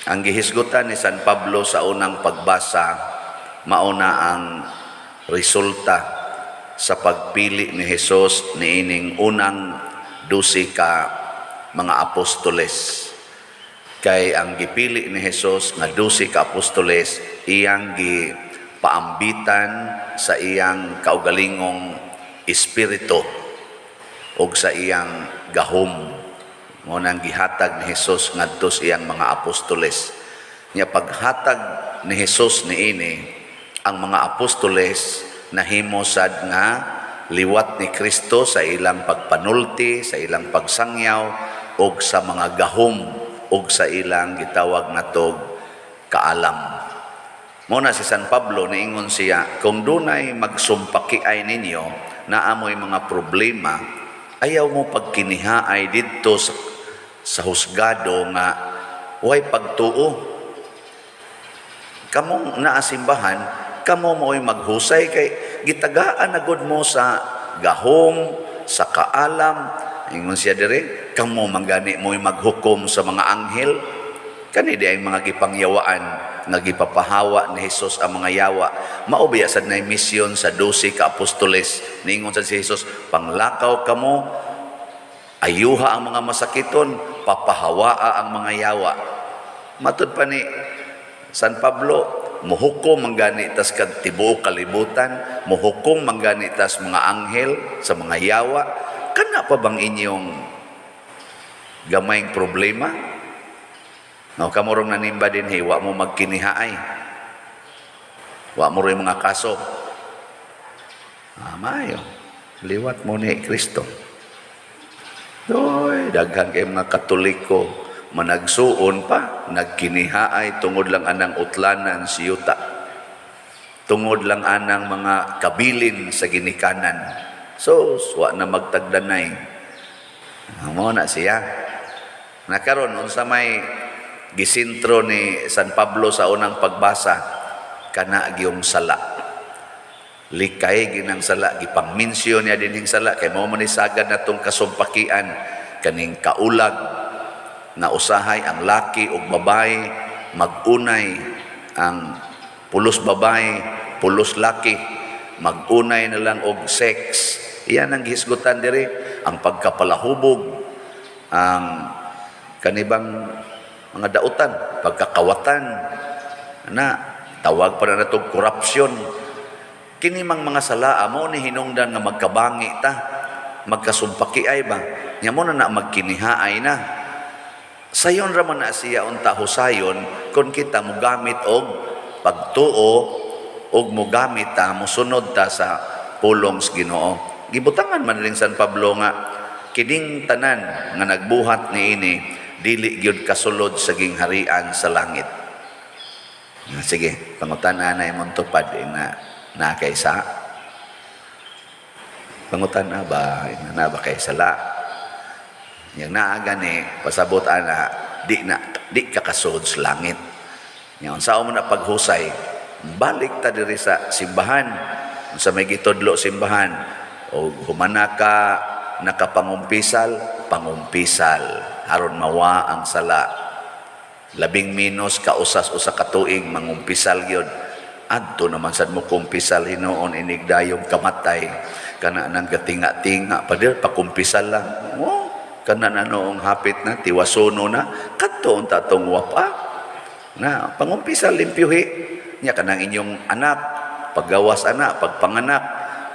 Ang gihisgutan ni San Pablo sa unang pagbasa, mauna ang resulta sa pagpili ni Jesus niining unang 12 ka mga apostoles. Kay ang gipili ni Jesus nga 12 ka apostoles, iyang gipaambitan sa iyang kaugalingong espiritu ug sa iyang gahom. Mao nang gihatag ni Jesus ngadto sa iyang mga apostoles. Nya paghatag ni Jesus niini, ang mga apostoles nahimo sad nga liwat ni Kristo sa ilang pagpanulti, sa ilang pagsangyaw ug sa mga gahom ug sa ilang gitawag natog kaalam. Mao na si San Pablo, niingon siya, kung dunay magsumpakiay ninyo, naa moy mga problema, ayaw mo pagkinihaay didto sa husgado nga way pagtuo. Kamong naasimbahan, kamo mo'y maghusay kay gitagaan na gud mo sa gahom, sa kaalam. Ingon siya dire, kamo manggani mo'y maghukom sa mga anghel. Kani di ay mga gipangyawaan nga gipapahawa ni Jesus ang mga yawa. Mao biya sad na misyon sa 12 ka apostoles. Niingon sad si Jesus, "Panglakaw kamo, ayuha ang mga masakiton, papahawaa ang mga yawa." Matud pa ni San Pablo, muhukom manggani tas kag tibuok kalibutan, muhukom manggani tas mga anghel sa mga yawa. Kana pa bang inyong gamayng problema? No, kamo rong nanimba dinhi, wa mo magkinihaay. Wa mo rin mga kaso. Ah, maayo. Liwat mo ni Kristo. Doy, daghan kay mga Katoliko managsuon pa, nagkinihaay tungod lang anang utlanan si yuta. Tungod lang anang mga kabilin sa ginikanan. So, wa na magtagdanay. Mao na siya. Nakaron unsa may gisintro ni San Pablo sa unang pagbasa, kana gyung sala. Likay ginang sala, gipangminsyon niya dinhing sala kay mao man ni sagad natong kasumpakian, kaning kaulag na usahay ang laki ug babae magunay, ang pulos babae, pulos laki, magunay na lang og sex. Iyan ang gihisgutan diri, ang pagkapalahubog, ang kanibang mga dautan, pagkakawatan na tawag pa na natog corruption. Kini mang mga sala mo ni hinungdan nga magkabangi ta, magkasumpaki ay ba nya mo na na magkinihaay na. Sayon ra man na siya unta husayon kung kita mogamit og pagtuo og mogamit ta, mosunod ta sa pulong sa Ginoo. Gibutangan man rin San Pablo nga kining tanan nga nagbuhat niini dili gyud kasulod sa gingharian sa langit. Sige, pangutan-a na imong tupad na na kay sa pangutan-a ba na ba kay sala. Yang naa gani, pasabot ana, di na di ka kasud sa langit. Nya unsa mo na paghusay? Balik ta diri sa simbahan. Unsa may gitudlo simbahan? O humana ka nakapangumpisal, pangumpisal aron mawa ang sala. Labing minos kausas usa ka tuig mangumpisal gyud. Adto naman sad mo kumpisal hinuon inigdayong kamatay, kana nang gatinga-tinga pa dir pakumpisal lang. Oh, kana na noong hapit na tiwasuno na kadto unta tong wapa na pangumpisal, limpyuhi nya kanang inyong anak paggawas ana, pagpanganak,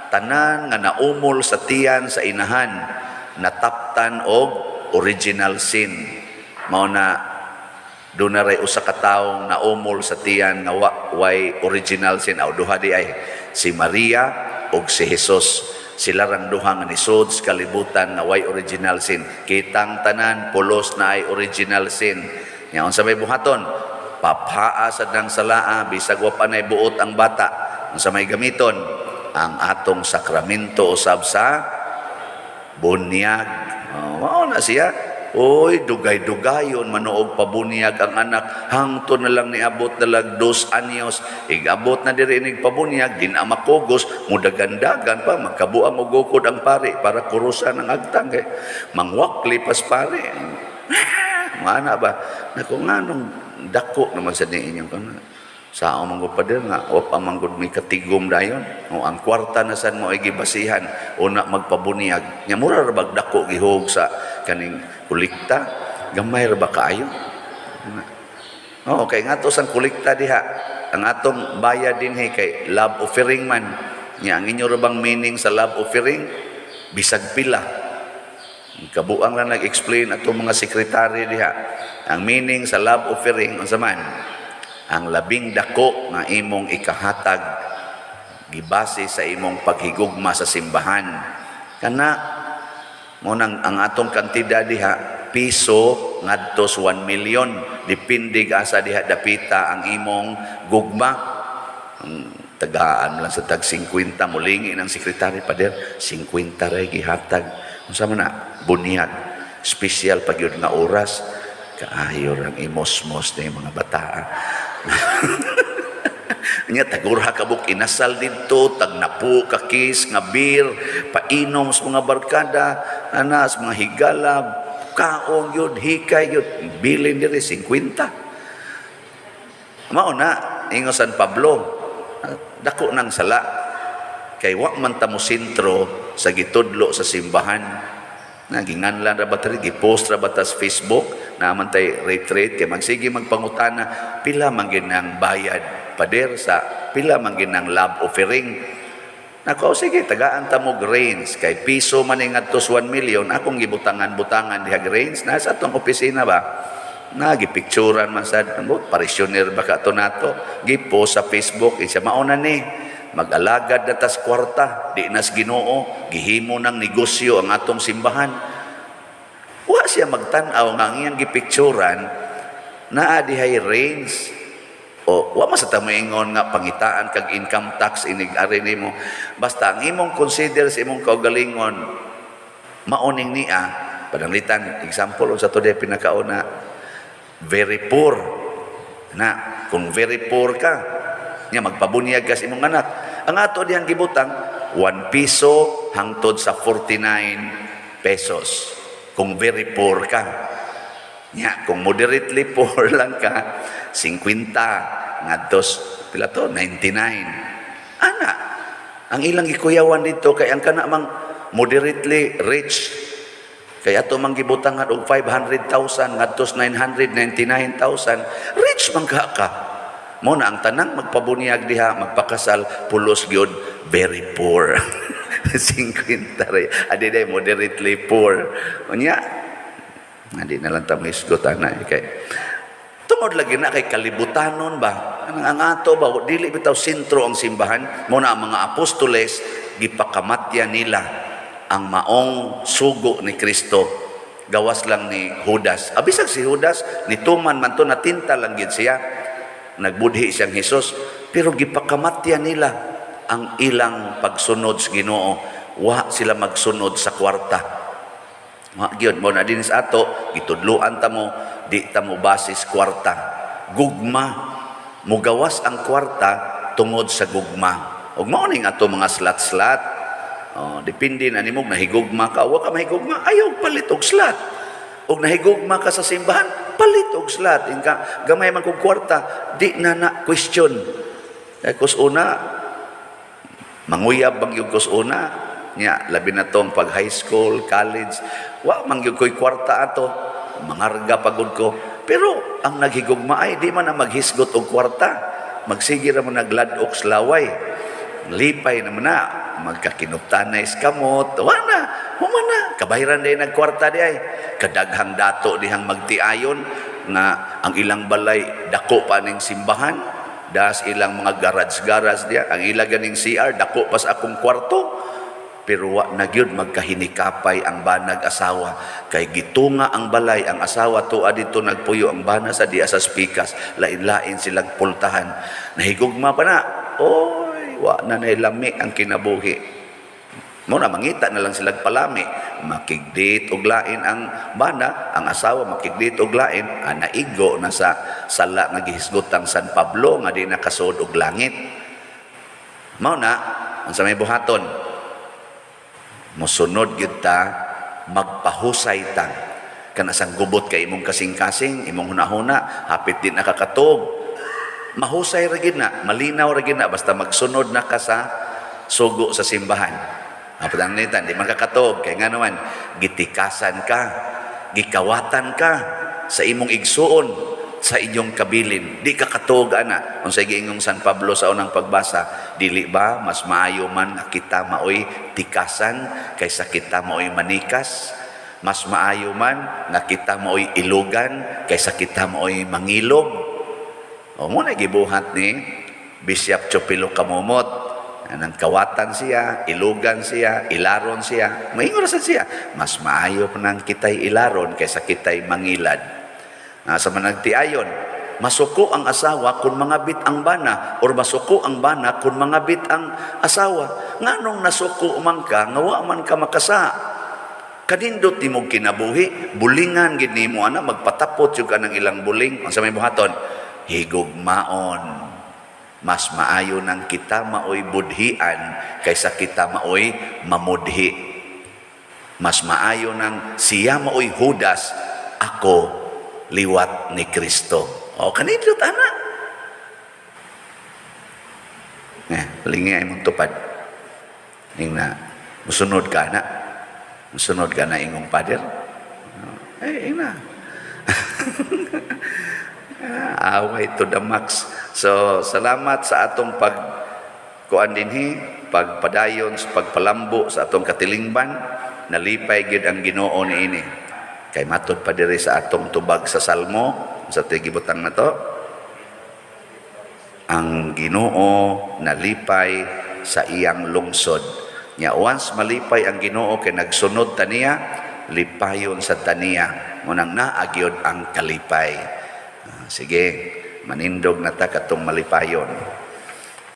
tanan nga naumol sa tiyan sa inahan nataptan og original sin. Mao na doon na ray usa ka tawo naumol sa tiyan nga wa way original sin, aw duha di ay, si Maria ug si Jesus. Sila rang duha nga nisod sa kalibutan nga way original sin. Kitang tanan pulos na ay original sin. Nya unsa may buhaton? Paphaa sad ng salaa bisag wa pa nay buot ang bata. Unsa may gamiton? Ang atong sakramento usab sa bunyag. Oh, mao na siya. Oy, dugay-dugayon manuog pabunyag ang anak. Hangtod na lang niabot na lang 2 anyos. Igabot na diri inig pabunyag, di na makugos, mudagandagan pa, magkabuang og ukod ang pari para kurusan ang agtang. Kay mangwakli pas pare. Mana ba? Naku, nganong Dako naman sa ni inyong kana. Sa man gud, pader, nga wa pa man gud may katigom dayon. O ang kwarta na san mo ay gibasihan una magpabuniyag. Nya mura ra bag dako gihog sa kaning kolekta, gamay ra ba kaayo? Oo, kay nga to sang kolekta diha, ang atong bayad dinhi kay love offering man. Nya ang inyo ra bang meaning sa love offering, bisag pila. Kabuang lang nag-explain atong mga sekretary diha. Ang meaning sa love offering, unsa man? Ang labing dako nga imong ikahatag gibase sa imong paghigugma sa simbahan. Kana mo nang ang atong kantidad diha, piso ngadto sa 1 million, depende asa diha dapita ang imong gugma. Ang tagaan lang sa tag 50, mulingi ng sekretary, "Pader, 50 ray gihatag." Unsa man na? Bunyag, special pag yun nga oras. Kaayo rang imosmos na yung mga bataa. Nya tagurha ka buk inasal didto, tag napo ka case nga beer, painom sa mga barkada, ana sa mga higala, kaon yun, hikay yun, bilin diri 50. Mao na, ingon San Pablo, dako ng sala. Kay wa man ta mo sentro sa gitudlo sa simbahan. Na ginganlan ra ba ta rin, gipost ra ba ta sa Facebook, na man tay retreat kay magsige magpangutana, pila man ginang bayad, pader, sa pila man ginang love offering. Nako, sige, tagaan ta mo range kay piso man ni ngadto sa 1 million, akong gibutangan-butangan diha range na sa atong opisina ba. Na gipicturan man sad mo, parishioner ba ka to nato, gipost sa Facebook isa mauna ni mag-alagad na tas kwarta, di nas Ginoo, gihimo ng negosyo ang atong simbahan. Wa siya magtan-aw nga ang iyang gipicturan naa dihay range. O wa man sa ta moingon nga pangitaan kag income tax inig ari nimo. Basta ang imong consider sa imong kaugalingon, maoning niya pananglitan, example unsa to day pinakauna, very poor na. Kung very poor ka nya magpabunyag ka sa imong anak, ang ato dihang gibutang 1 piso hangtod sa 49 pesos kung very poor ka. Nya kung moderately poor lang ka, 50 ngadto pila to, 99. Ana ang ilang gikuyawan dito kay ang kana mang moderately rich, kay ato mang gibutangan og 500,000 ngadto 999,000, rich man ka ka. Mo na ang tanang magpabunyag diha, magpakasal, pulos gyud very poor. 50 ray. Adi day moderately poor. Unya, adi na lang ta mohisgot ana kay tungod lagi na kay kalibutanon ba. Ang ato ba, dili bitaw sentro ang simbahan. Mo na ang mga apostoles, gipakamatya nila ang maong sugo ni Kristo, gawas lang ni Judas. Abisag si Judas nituman man to, natinta lang gid siya, nagbudhi siyang Hesus, pero gipakamatya nila ang ilang pagsunod sa Ginoo. Wa sila magsunod sa kwarta. Wa gyud. Mo na dinis ato gitudloan ta mo, di ta mo basis kwarta, gugma. Mugawas ang kwarta tungod sa gugma. Ug mao ning ato mga slot-slot. Oh, depende na nimo, nahigugma ka, wa ka mahigugma, ayaw palit og slot. Ug nahigugma ka sa simbahan, palit og slot. Inka gamay man kog kwarta, di na na question. Kay kus una manguyab bang yung kus una nya, labi na tong pag high school, college, wa man gyud ko'y kwarta ato, mangarga pagod ko. Pero ang naghigugma ay di man na maghisgot og kwarta, magsige ra mo nagladok sa laway, lipay naman na magkakinuptanay sa kamot, wa na human na kabahiran day nagkwarta di ay kadaghang dato dihang magtiayon nga ang ilang balay dako pa ning simbahan, das ilang mga garage-garage diya, ang ila ganing CR dako pa sa akong kwarto, pero wa na gyud magkahinikapay ang banag asawa kay gitunga ang balay, ang asawa tuwa dito nagpuyo, ang bana sa diya sa spikas, lain-lain silang pultahan. Nahigugma pa na, oy, wa na lami ang kinabuhi. Mo na mangita na lang silang palami, makigdate og lain ang bana, ang asawa makigdate og lain, naigo na sa sala nga gihisgotang San Pablo nga di nakasuod og langit. Mao na unsa may buhaton, mosunod gyud ta, magpahusay ta. Kana sang gubot kay imong kasing-kasing, imong hunahuna, hapit di nakakatuog. Mahusay ra gid na, malinaw ra gid na, basta magsunod na ka sa sugo sa simbahan. Apan di man kakatuog kay nga naman gitikasan ka, gikawatan ka sa imong igsuon, sa inyong kabilin. Di ka katuog ana. Unsay giingong San Pablo sa unang pagbasa, dili ba mas maayo man nga kita maoy tikasan kaysa kita maoy manikas? Mas maayo man nga kita maoy ilugan kaysa kita maoy mangilog. O mao na gibuhat ni Bishop Chopilo Camomot. Anang kawatan siya, ilugan siya, ilaron siya. Maingon ra sad siya. Mas maayo pa nang kita'y ilaron kaysa kita'y mangilad. Sa managtiayon, masuko ang asawa kung mangabit ang bana or masuko ang bana kung mangabit ang asawa. Nganong nasuko man ka, nga wa man ka makasa? Kanindot nimo kinabuhi, bulingan gid nimo ana, magpatapot jud ka ng ilang buling. Unsa may buhaton? Higugmaon. Mas maayo nang kita maoy budhian kaysa kita maoy mamudhi. Mas maayo nang siya maoy Judas, ako liwat ni Kristo. O kanindot ana. Eh, lingi ay mong tupad. Ning na, musunod ka na. Musunod ka na ingong pader. Eh, ina. Away to the max. So, salamat sa atong pag kuan dinhi, pagpadayon sa pagpalambo sa atong katilingban. Nalipay gyud ang Ginoo niini. Kay matod pa diri sa atong tubag sa Salmo, sa gibutang na to, ang Ginoo nalipay sa iyang lungsod. Nya once malipay ang Ginoo kay nagsunod taniya, lipayon sa taniya. Munang naa gyud ang kalipay. Ah, sige, manindog na ta katong malipayon.